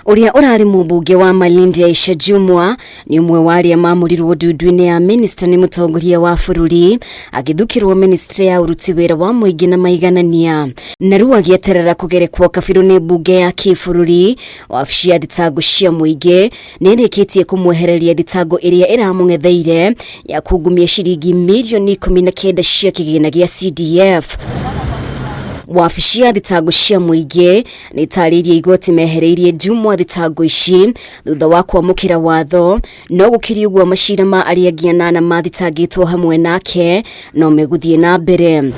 Ũrĩa ũrarĩ mũmbunge wa Malindi Aisha Jumwa nĩ ũmwe wa arĩa mamũrirwo ndundu-inĩ ya minista nĩ mũtongoria wa bũrũri, agĩthukĩrwo ministry ya ũruti wĩra wa mũingĩ na maiganania. Na rĩu agĩeterera kũgerekwo kabirũ nĩ mbunge ya kĩbũrũri, wabici ya thitango cia mũingĩ nĩ ĩrĩkĩtie kũmwehereria thitango ĩrĩa ĩramũng'etheire ya kungumia ciringi mirioni 19 cia kĩgĩna gĩa CDF. Wabici ya thitango cia mũingĩ nĩ ĩtarĩirie igoti mehereirie Jumwa thitango ici thutha wa kwamũkĩra watho, no gũkĩrĩ ũguo macira ma arĩa angĩ anana mathitangĩtwo hamwe nake no megũthiĩ na mbere.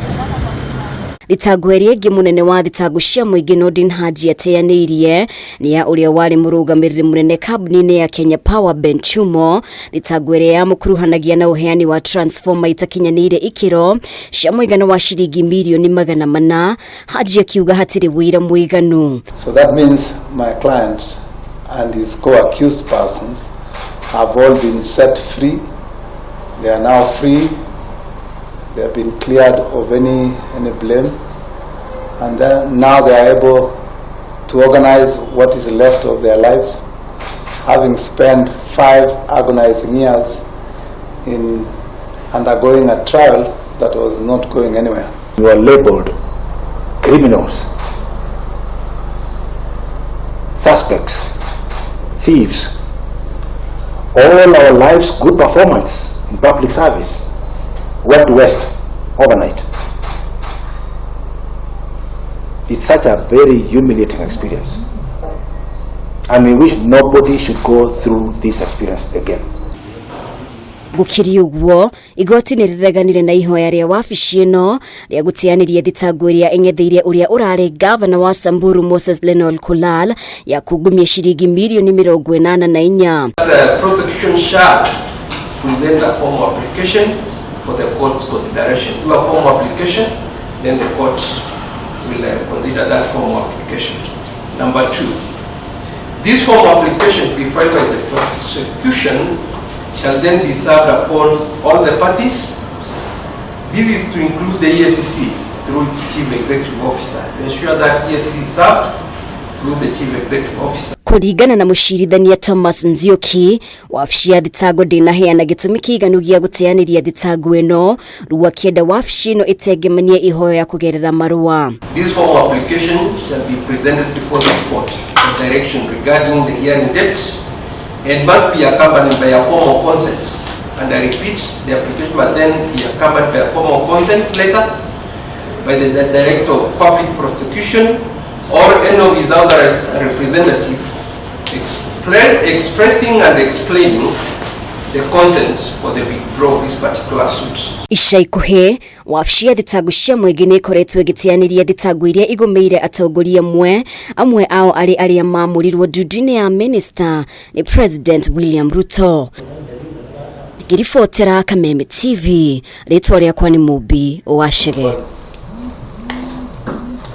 Thitango ĩrĩa ĩngĩ mũnene wa thitango cia mũingĩ Nordin Haji ateanĩirie nĩ ya ũrĩa warĩ mũrũgamĩrĩri mũnene kambuni-inĩ ya Kenya Power Ben Chumo, thitango ĩrĩa yamũkuruhanagia na ũheani wa transformer itakinyanĩire ikĩro cia mũigana wa ciringi mirioni 400. Haji akiuga hatirĩ wĩira mũiganu. So that means my client and his co-accused persons have all been set free. They are now free. They have been cleared of any blame. And then now they are able to organize what is left of their lives, having spent 5 agonizing years in undergoing a trial that was not going anywhere. You are labeled criminals, suspects, thieves. All our life's good performance in public service went to waste overnight. It's such a very humiliating experience. And we wish nobody should go through this experience again. Gũkĩrĩ ũguo, igoti nĩ rĩreganire na ihoya rĩa wabici ĩno rĩa gũteanĩria thitango ĩrĩa ĩng'etheire ũrĩa ũrarĩ gavana wa Samburu Moses Lenol Kulal ya kungumia ciringi mirioni 84. The prosecution shall present a formal application for the court's consideration. Do a formal application, then the court will consider that formal application. Number 2, this formal application be filed by the prosecution shall then be served upon all the parties. This is to include the EACC through its chief executive officer, to ensure that EACC is served through the chief executive officer. Kũringana na mũcirithania Thomas Nzioki, wabici ya thitango ndĩnaheana gĩtũmi kĩiganu gĩa gũteanĩria thitango ĩno, rĩu akĩenda wabici ĩno ĩtengemanie ihoya ya kũgerera marũa. This formal application shall be presented before this court for direction regarding the hearing date and must be accompanied by a formal consent. And I repeat, the application must then be accompanied by a formal consent letter by the Director of Public Prosecution or any of his authorized representative expressing and explaining the consent for the withdrawal of this particular suit. Ica ikuhĩ, wabici ya thitango cia mũingĩ nĩ ĩkoretwo ĩgĩteanĩria thitango iria igũmĩire atongoria amwe ao arĩ arĩa mamũrirwo ndundu-inĩ ya minista nĩ President William Ruto. Ngĩribotera Kameme TV, rĩtwa rĩakwa nĩ Mũmbi wa Chege.